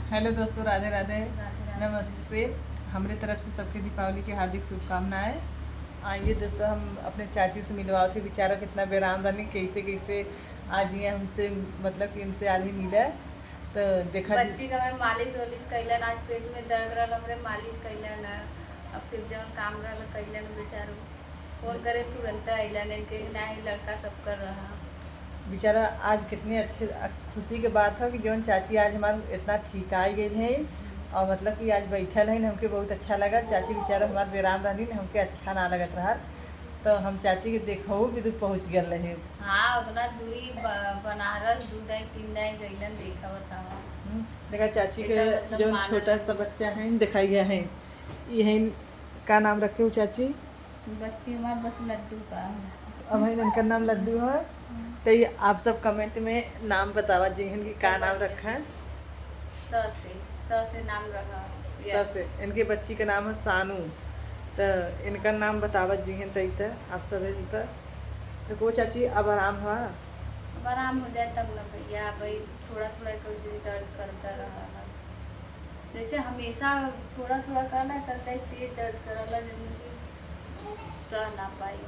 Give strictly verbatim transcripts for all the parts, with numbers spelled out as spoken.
हेलो दोस्तों, राधे राधे। राधे राधे। नमस्ते। हमरे तरफ से सबके दीपावली की हार्दिक शुभकामनाएं। आइए दोस्तों, हम अपने चाची से मिलवावत है। बेचारा कितना बेराम रहनी, कैसे कैसे आज ये हमसे, मतलब कि इनसे आज ही मिला। तो देखा बच्ची का हमें मालिश वालिश कैलन, आज पेट में दर्द रहल, हमरे मालिश कैलन। अब फिर जौन काम रहल कैलन बेचारू। फोन करे तुरंत अइलन, इनके नाही लड़का सब कर रहा। बेचारा आज कितने अच्छे, खुशी के बात है कि जौन चाची आज हमार इतना ठीक आ गई है और मतलब कि आज बैठल है, हमके बहुत अच्छा लगा। चाची बेचारा हमार बेराम रहनी, हमके अच्छा ना लगत रहा, तो हम चाची के देखो भी तो पहुँच गल रहे। हाँ, उतना दूरी ब-, बनारस दू दाई तीन दाई गइलन, देखा बतावा। हम्म, देखा चाची के एकर मतलब जौन माना छोटा नहीं। सा बच्चा है, दिखाई है, ये है, का नाम रखे हो चाची? बच्ची हमार बस लड्डू का है। अब है इनका नाम लड्डू है। हम्म। तो ये आप सब कमेंट में नाम बतावा जिहन की का नाम रखा है। स से, स से नाम रहा। स से। इनके बच्ची का नाम है सानू। तो इनका नाम बतावा जिहन तई त आप सब है त। तो को चाची अब आराम हुआ? अब आराम हो जाए तब ना भैया, भाई थोड़ा थोड़ा कोई दिन दर्द करता रहा है। जैसे हमेशा थोड़ा थोड़ा करला, तब तक तेज दर्द करला, जैसे कि सह ना पाई।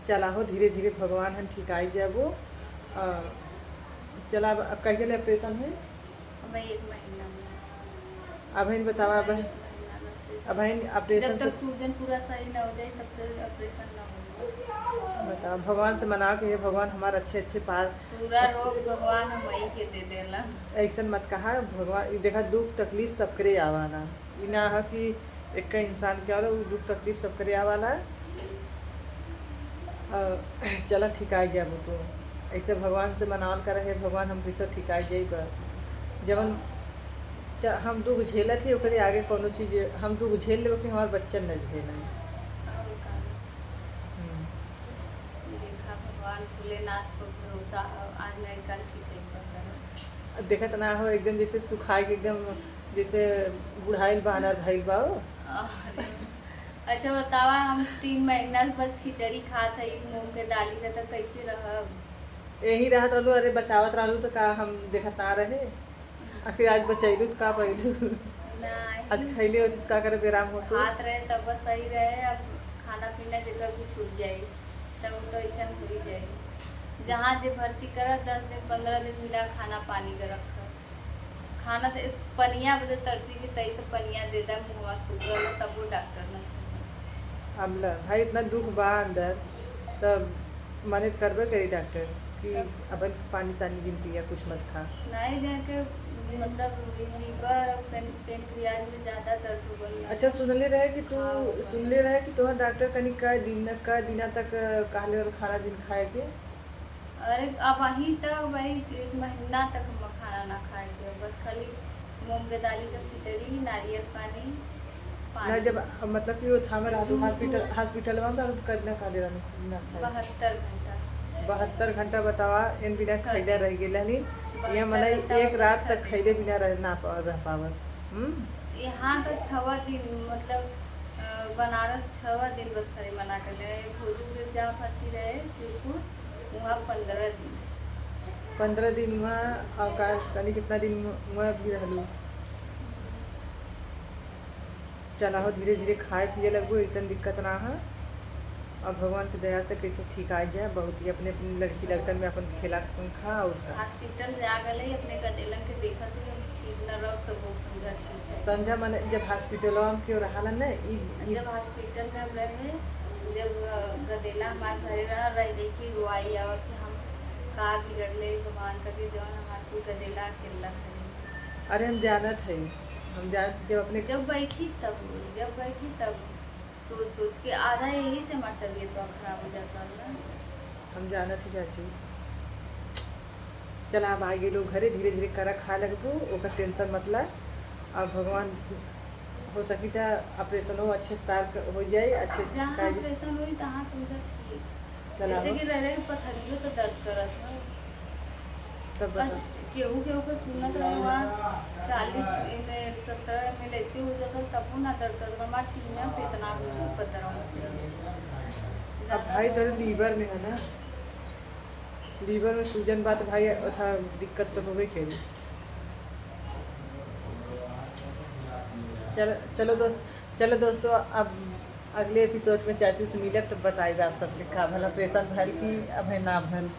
चला हो, धीरे धीरे भगवान हम ठिकाई जाबो। अ, चला, अब, अब कहिए ले ऑपरेशन है? अब एक महीना में। अब हन बतावा, अब एक महीना में ऑपरेशन। अब हन ऑपरेशन जब तक से सूजन पूरा सही ना हो जाए, तब तक ऑपरेशन ना होगा। बताओ, भगवान से मना के, "हे भगवान, हमार अच्छे अच्छे पार।" पूरा रोग भगवान हमई के दे देला। ऐसन मत कहा, भगवान, ई देखा, दुख तकलीफ सबकरे आवाला। ई ना ह कि एक इंसान के आवाला, उ दुख तकलीफ सबकरे आवाला। अ, चला, ठिकाई जाबू तू। ऐसे भगवान से मनावल कर, "हे भगवान, हम कैसे ठिकाई जाइब?" जवन च-, हम दुख झेलत ही, ओकरे आगे कौनो चीज, हम दुख झेल लेबे कि हमार बच्चन न झेलन। और का? हम्म। देखा, भगवान भोलेनाथ पर भरोसा हो, आज नहीं कल ठीक है, पर करो। देखत ना हो, एकदम जैसे सुखाई के, एकदम जैसे बुढ़ाइल बानर भइल बा हो। अरे, अच्छा बतावा, हम तीन महीना से बस खिचड़ी खात हई मूंग के दाली के, तो कैसे रहब? यही रहत रहलू, अरे बचावत रहलू, तो का हम देखत ना रहे? आखिर आज बचैलू त का पइलू? नाही। आज खैले होती त का करे, बेराम होतू। खात रहे तब बस सही रहे, अब खाना पीना जेकर भी छूट जाई, तब तो ऐसा हो ही जाई। जहाँ जे भर्ती करा, दस दिन, पन्द्रह दिन बिना खाना पानी के रखा। खाना तो पनिया बदे तरसी के, तैसे पनिया दे दा, मुँहवा सूख गल, तब वो डॉक्टर ना सुने। अब ल-, भाई, इतना दुख बा अंदर, तब मने करबे करी डॉक्टर कि तब अपन पानी सानी जिन पिया, कुछ मत खा। नहीं, जाके मतलब लिवर और पेन-, पेनक्रियाज में ज्यादा दर्द हो गल। अच्छा, सुनले रहे कि तू, हाँ, हाँ। सुनले रहे कि तोहर डॉक्टर कनी कै दिन, कै दिना तक कहले रहल खाना जिन खाए के। अरे, अबहीं त भाई एक महीना तक हम खाना ना खाए के, बस खाली मूंग के दाली का खिचड़ी, नारियल पानी, पानी। ना, जब, मतलब कि वो था हमारे जूस हॉस्पिटल, वूस। हॉस्पिटल में तो कब ना खा दे रहा, ना खाए। बहत्तर घंटा। बहत्तर घंटा बतावा, इन बिना खा खैले दे। रह गए रहनी। ये बहत्तर मने घंटा एक मतलब रात तक छह दिन। खैले बिना रह, ना पा-, रह पावत। हम्म? यहाँ तो छवा दिन, मतलब, अ, बनारस छवा दिन बस खाली मना कर ले। भोजू के जहाँ भर्ती रहे, शिवपुर, वहाँ पन्द्रह दिन। पन्द्रह दिन हुआ, और का, कनी कितना दिन हुआ भी रहलू? चला हो, धीरे धीरे खाए पिए लगबो, ऐसन दिक्कत ना है। और भगवान की दया से कैसे ठीक आ जाए, बहुत ही अपने, अपने लड़की लड़कन में अपन खेला अपन खा और का। हॉस्पिटल से आ गए, अपने गदेलन के देखत ही, ठीक न रहो तो वो समझा ठीक है। समझा, माने जब हॉस्पिटलवा में क्यों रहा ना, ई, ई जब हॉस्पिटल में हम रहे, जब, अ, गदेला हमार घरे रहा, रह रही की रोआई आवा कि हम का बिगड़ले भगवान करके, जौन हमार तू गदेला अकेला करे। अरे हम जानत है, हम जानत है, जब अपने जब बैठी तब, जब बैठी तब सोच सोच के आधा यही से हमार तबीयत बा खराब हो जात रहल ना। हम जानत ही चाची। चला, अब आ गए लोग घरे, धीरे धीरे करा, खा लगबू, ओकर टेंशन मत ला। अब भगवान, हो सकी त ऑपरेशनो अच्छे से तार क-, हो जाए, अच्छे से जहाँ खाए। ऑपरेशन होई तहाँ समझा ठीक। चला जैसे हो। कि रह रहे पथरियो तो दर्द करत है। तब बस बता। केहू केहू के सुनत रहे वहाँ चालीस एम एल, सत्तर एम एल ऐसे हो जाता, तबो ना दर्द करत। हमार तीन पे इतना पथरा हो गया। अब भाई तोरे लीवर में है ना, लीवर में सूजन बा त भाई, अच्छा, दिक्कत तो होबे करी। चलो, चलो दो-, चलो दोस्तों, अब अगले एपिसोड में चाची से मिलब, तो बताइब आप सबके का भला प्रेशर भल कि अबे ना भल।